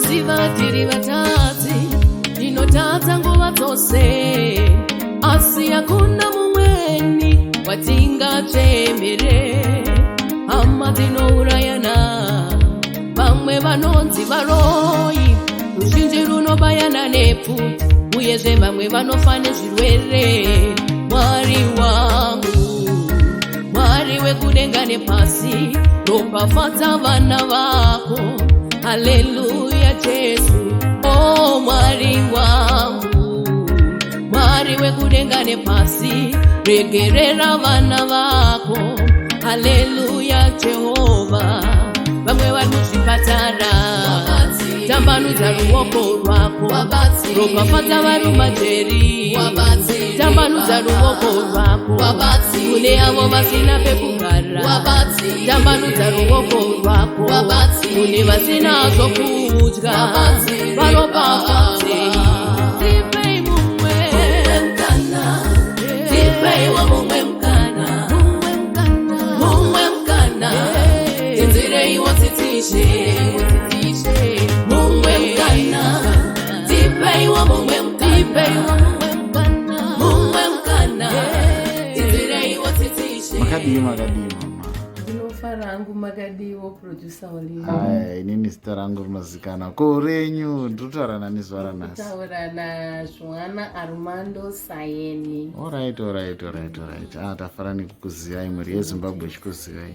Ndinoziva tiri vatadzi, ndinotadza nguva dzose, asi hakuna mumweni watingachemere. Hama dzinourayana, vamwe vanonzi varoyi, ruzhinji runobayana nepfuti, uyezve vamwe vanofa nezvirwere. Mwari wangu, Mwari wekudenga nepasi, ropafadza vana vako. Haleluya Jesu. O Mwari wangu, Mwari wekudenga nepasi, regerera vana vako. Haleluya Jehova. Vamwe vari muzvipatara, tambanudza ruoko rwako. Ropafadza vari mumajeri, tambanudza ruoko rwako. Kune avo vasina pekugara, tambanudza ruoko rwako. Kune vasina zvokudya, varopafadzei. Tipei mumwe mukana, tipeiwo mumwe mukana, mumwe mukana, tinzwireiwo tsitsi Ishe. Mumwe mukana, tipeiwo mumwe mukana, mumwe mukana, tinzwireiwo tsitsi Ishe. Makadii, makadii mama? Ndinofara hangu, makadiwo, producer Olive? Aya, inini zita rangu rinozikanwa. Ko renyu, ndinotaura nani zuva ranhasi? Kutaura naJoana Armando Sayeni. Alright. Ah, tafara nekukuzivai, mhuri yeZimbabwe ichikuzivai.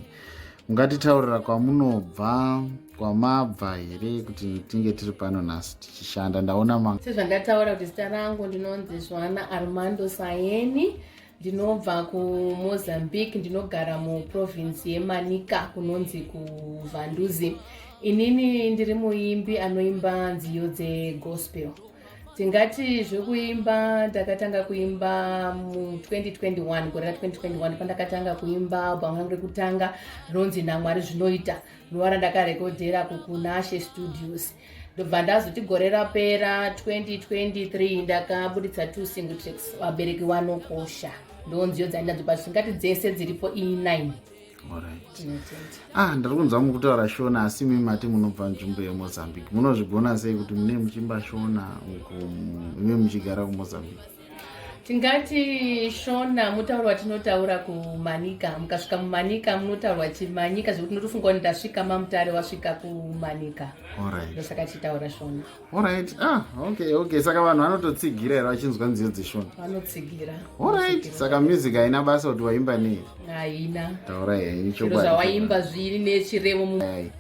Mungatitaurira kwamunobva, kwamabva here, kuti tinge tiri pano nhasi tichishanda? Ndaona ma Sezvandataura kuti zita rangu ndinonzi Joana Armando Sayeni, ndinobva kuMozambique, ndinogara muprovinsi yeManica, kunonzi kuVhanduzi. Inini ndiri muimbi anoimba nziyo dzegospel. Tingati zvekuimba, ndakatanga kuimba mu2021, gore ra2021, pandakatanga kuimba album rangu rekutanga rinonzi "Namwari Zvinoita", rinova randakarekodhera kuKunashe Studios. Ndobva ndazoti gore rapera 2023 ndakabuditsa two single tracks, "Vabereki Vanokosha". Ndo nziyo dzandinadzo, but tingati dzese dziripo i9. Alright. Tinotenda. Ah, ndiri kunzwa mukutaura Shona, asi imi mati munobva nzvimbo yeMozambique. Munozvigona sei kuti mune muchimba Shona uku imi muchigara kuMozambique? Tingati Shona mutauro watinotaura kuManika. Mukasvika muManika munotaurwa chiManyika, zvekuti unotofunga kuti ndasvika maMutare, wasvika kuManika. Ndosaka tichitaura Shona. Alright. Ah, okay. Saka vanhu vanototsigira here vachinzwa nziyo dzeShona? Vanotsigira. Alright, saka music haina basa kuti waimba nei? Haina. Taurai henyu. Zviro Chokwadi. zvawaimba zviri nechirevo mu Ai.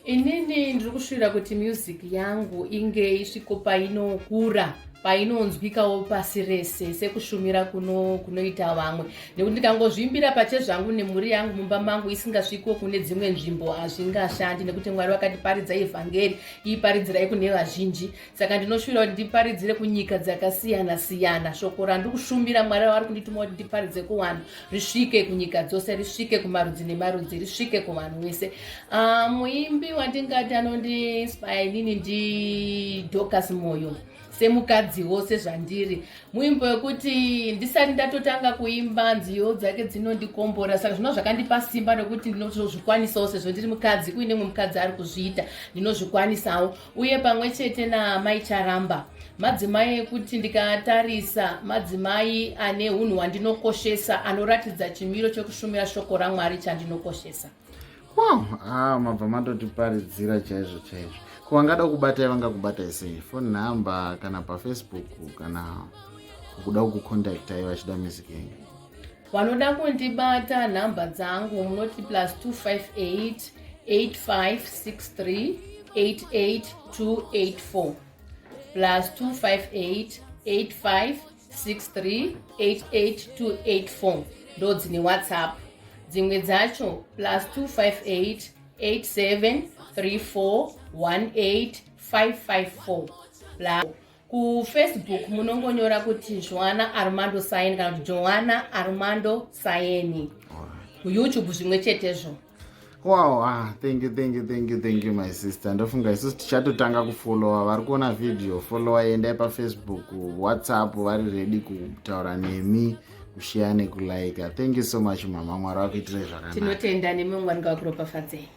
Inini ndiri kushuvira kuti music yangu inge isviko painokura, painonzwikawo pasi rese, sekushumira kunoita vamwe, nekuti ndikangozviimbira pachezvangu nemhuri yangu mumba mangu, isingasviko kune dzimwe nzvimbo, hazvingashandi, nekuti Mwari vakatiparidza ivhangeri, iparidzirai kune vazhinji. Saka ndinoshuvira kuti ndiparidzire kunyika dzakasiyana siyana shoko randiri kushumira. Mwari vari kundituma kuti ndiparidze kuvanhu, risvike kunyika dzose, risvike kumarudzi nemarudzi, risvike kuvanhu vese. Muimbi wandingati anondiinspire inini ndiDorcas Moyo, semukadziwo sezvandiri. Muimbo wekuti ndisati ndatotanga kuimba, nziyo dzake dzinondikombora. Saka zvino zvakandipa simba rekuti ndinozvikwanisawo, sezvo ndiri mukadzi, kuine mumwe mukadzi ari kuzviita, ndinozvikwanisawo. Uye pamwe chete naMai Charamba, madzimai ekuti ndikatarisa, madzimai ane unhu hwandinokoshesa, anoratidza chimiro chekushumira shoko raMwari chandinokoshesa. Wow, ah, mabva matotiparidzira chaizvo chaizvo. Ko vangada kukubatai, vangakubatai sei? Phone number, kana paFacebook, kana kuda kukucontactai vachida music yenyu? Vanoda kundibata, nhamba dzangu munoti +258 8563 88284, +258 8563 88284, ndo dzine WhatsApp. Dzimwe dzacho +258 87 34 18 554. KuFacebook munongonyora kuti Joana Armando Sayeni kana kuti Joana Armando Sayeni. KuYouTube zvimwe chetezvo. Wow, ah, thank you, thank you, thank you, thank you, my sister. Ndofunga isusu tichatotanga kufollowa. Vari kuona video, followa, endai paFacebook, WhatsApp, vari ready kutaura nemi, kushare nekulike. Thank you so much, mama. Mwari vakuitirai zvakanaka. Tinotenda nemi, Mwari ngavakuropafadzei.